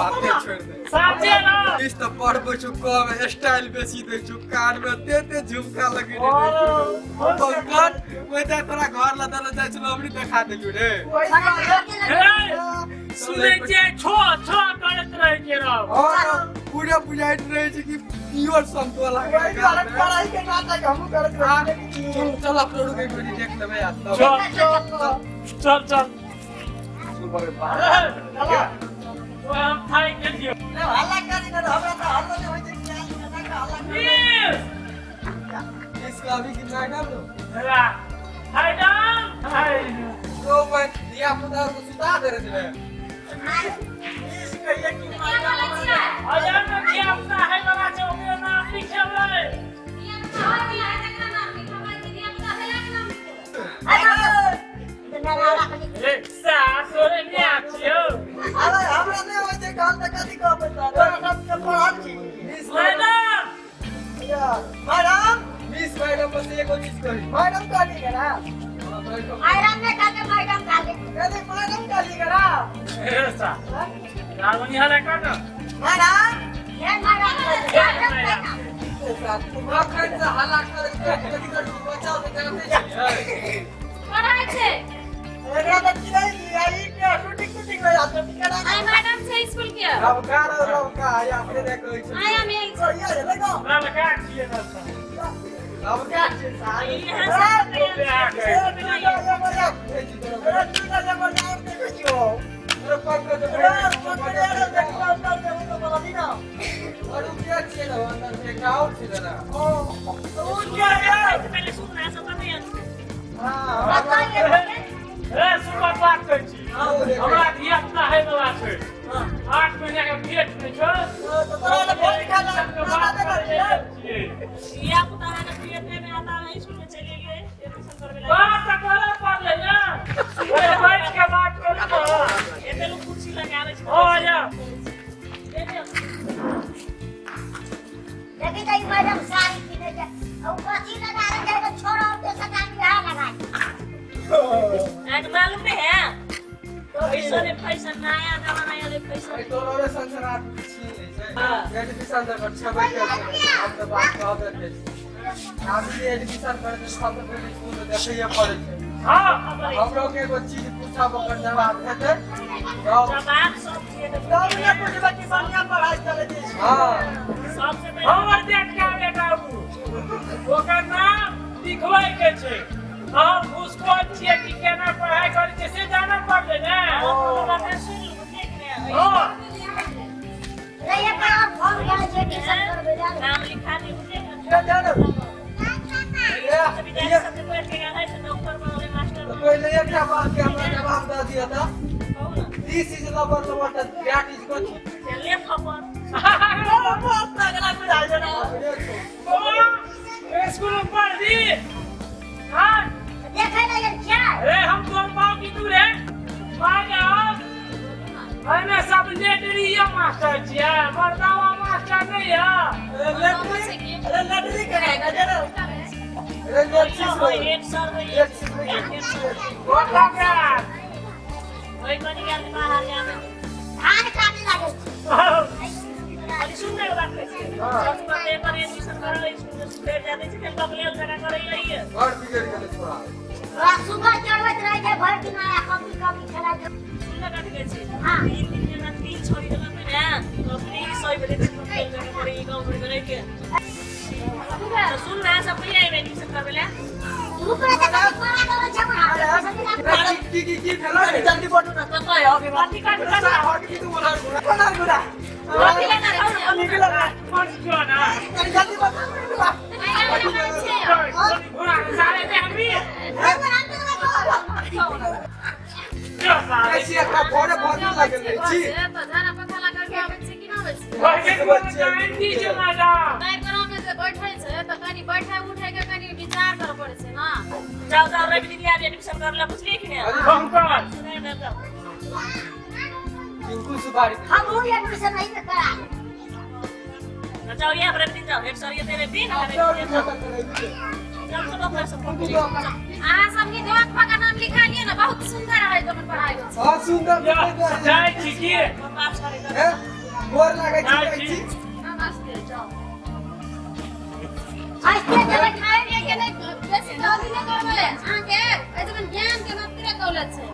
बाते छोड़ दे। साचे ना। इस तऽ पढ़बै छौ कम, स्टाइल बेसी दै छौ, कान में ते ते झुमका लगेने रहै छौ। पंकज ओहि दिन तोरा घर लऽ देने जाइ छलौ, हमरी देखा देलियौ रे। हे, सुनै छियै छो छो करैत रहै छियै रौ। और पूरा बुझाइत रहै छै कि प्योर समतोला के। वही दुआरे पढ़ाई के नाटक हमहूँ करैत रहै छी। चल चल, अपनो रुकै बेरी देख लेबै आ तब। चल चल चल। चला। ओ हम थाकि गेलियौ। ले, हल्ला करी ने, हमरा तऽ हल्लो नहि होइ छै कि आदमी एना कऽ हल्ला करी। मिस इसका अभी कि मैडम हेरा, मैडम हाय। तो मैं धिया पुता को सुता दे रहे छलै। मिस कहिए कि के बोलै छियै? अजय में धिया पुता है वाला छै, ओकरे नाम लिखेबै। धिया पुता होय गेलै है तकरा नाम लिखेबै कि धिया पुता भेला के नाम लिखेबै? ए सास तोरे न्या छियौ। अरे हमरा नहि होइ छै कहल तऽ कथी कहबै सर, तोरा सबके पढ़ल छी। Miss madam. Madam. Miss madam, बस एगो चीज कही। मैडम कहली गेला। आयरन नहि खाके मैडम खाके। कहली मैडम कहली गेला। ए सा रावणी हला कर न। मैडम। हे मैडम, मैडम मैडम। अखन से हल्ला करै छै, कथी करै छै, बच्चा तऽ जानते छियै। पढ़ाइ छै। एकरा तऽ चिड़ै छी आ ई के शूटिंग शूटिंग हो जात छै केना। आइ मैडम छै स्कूल के। रबका रौ रबका, आइ अपने नहि कहै छै। आइ हम एक कहिया रे लगो। ललका छियै न सा। रबका छियै सार। तोरा पंकज और उ के छियै ने, अंदर के गाँव छियै ने। पहिले सुन ना, सब पता है। ए सुबह बात कहै छी, हमरा धिया पुता है वाला छै, 8 महीना के पेट में छै। छियै। धिया पुता है ना, पेटे में आता है, स्कूल में चले गए एडमिशन करबे ला। बात तऽ करऽ पड़लै ने। ओए बैठ के बात करू ने। एते लोग कुर्सी लगाबै छै। हो जा। देखी तऽ ई मैडम साड़ी किनै छै आ उ कथी लगा रहल छै तऽ छोड़ा के सटान इएह लगा छै। अहाँके मालूम नहीं है फैशन है, फैशन नया जमाना आयल है फैशन। एहि तोरो संसार छी लै छै। एडमिशन तऽ छेबे करै, हम तऽ बात कहबे करै छी। आदमी एडमिशन करै छै, सबसँ पहिले स्कूल तऽ देखैए पड़ै छै। हँ। हमरो के एगो चीज पूछब, ओकर जवाब हेतै तब। जवाब सब छियै तऽ हँ। सबसे पहिले हमर जेठका बेटा उ, ओकर नाम लिखबै के छै। हम घुसखोर छियै कि केना पढ़ाइ करै छियै से जानऽ पड़लै ने। कोनो बात सुन लू, बुझलियै कि नहि? हँ। नहीं एक और फोन करै छै एडमिशन करबै लए। नाम लिखा दी, बुझलियै कि नहि? विद्यार्थी सबके पढ़ के गेल है से डॉक्टर बनलै, मास्टर बनलै। पहिले एकटा बात के हमरा जवाब दऽ दिअ तऽ। कहू ने। दिस is लबर लबर तऽ that is कथी? चले थप्पड़। बौआ, स्कूल में पढ़ दी? हाँ। देखै लए गेल छियै। अरे हम तोर पाव की दूर है मार, एहिमे सब लेटरिये मास्टर छियै, मर्दावा मास्टर नहि है। अरे लेट सर होइ, हेड सर होइ। लेट सीस होइ। Head sir. गोर लागल। ओहि बनि गेल बाहर जामे। धान काटे लागल छै। अभी सुन ने, एगो बात कहै छी। सबसे पहिले एकर एडमिशन करबै स्कूल में, फेर जादै छै फेर बकलेल जकाँ करै रहियै। घर बिगड़ि गेलै छोड़ा। ओकरा सुबह चढ़बैत रहै छै भरि दिन आ कभी कभी खेलाइ छै। सुन ने, कथी कहै छी। हाँ। 3 दिन जेना तीन छोड़ी देलक ने तऽ अपने ही सही भेलै छै, बकलेल जकाँ करै गाँव घरमे रहिके। तऽ सुन ने, सब कहिया एबै एडमिशन करबै लए? धूप रहै छै कभी कोरा करै छै हमरा। की की की भेलै? जल्दी बोलू ना, कतऽ है अभी? कथी कथी कथी? हट की तू बोला। कोना गुरा? कथी लेना, कहू ने। निकल ना। कोन छियौ ने? जल्दी बता। घोड़ा के सारे दे हमरी। जो सारे। ऐसी एकरा भोरे भोरे लागल रहै छी। तऽ झाड़ा पंखा लगा के आबै छै कि नहि आबै छै? घरके कोनो गारंटी छै मैडम? कार्यक्रममे जे बैठै छै तऽ कनि बैठै उठै के कनि विचार करऽ पड़ै छै ने। जाओ जाओ, रवि दिन आबि एडमिशन कर ला, बुझलियै कि नहि? पंकज। सुनै ने जाओ। टिंकू सुपारी। हमहूँ एडमिशन एहि में करा लेब। जाओ ये रवि दिन जाओ, हेड सर ये तेरे दिन रवि दिन जाओ। जाओ सब अपना सब पहुँच। अहाँ सब निधोक भऽ के नाम लिखा लिअ ने, बहुत सुन्दर है तऽ पढ़ाइ होइ छै। हाँ, सुन्दर। जाइ छी की? पास करै। हैं? गोर लागै छी जाइ जाइ छी। छी। नमस्ते, जाओ। हँसते जेबै। खाय पिए के नहि बेसी दादी नहि करबै अहाँके। एहि ज्ञान के मात्रे दौलत छै।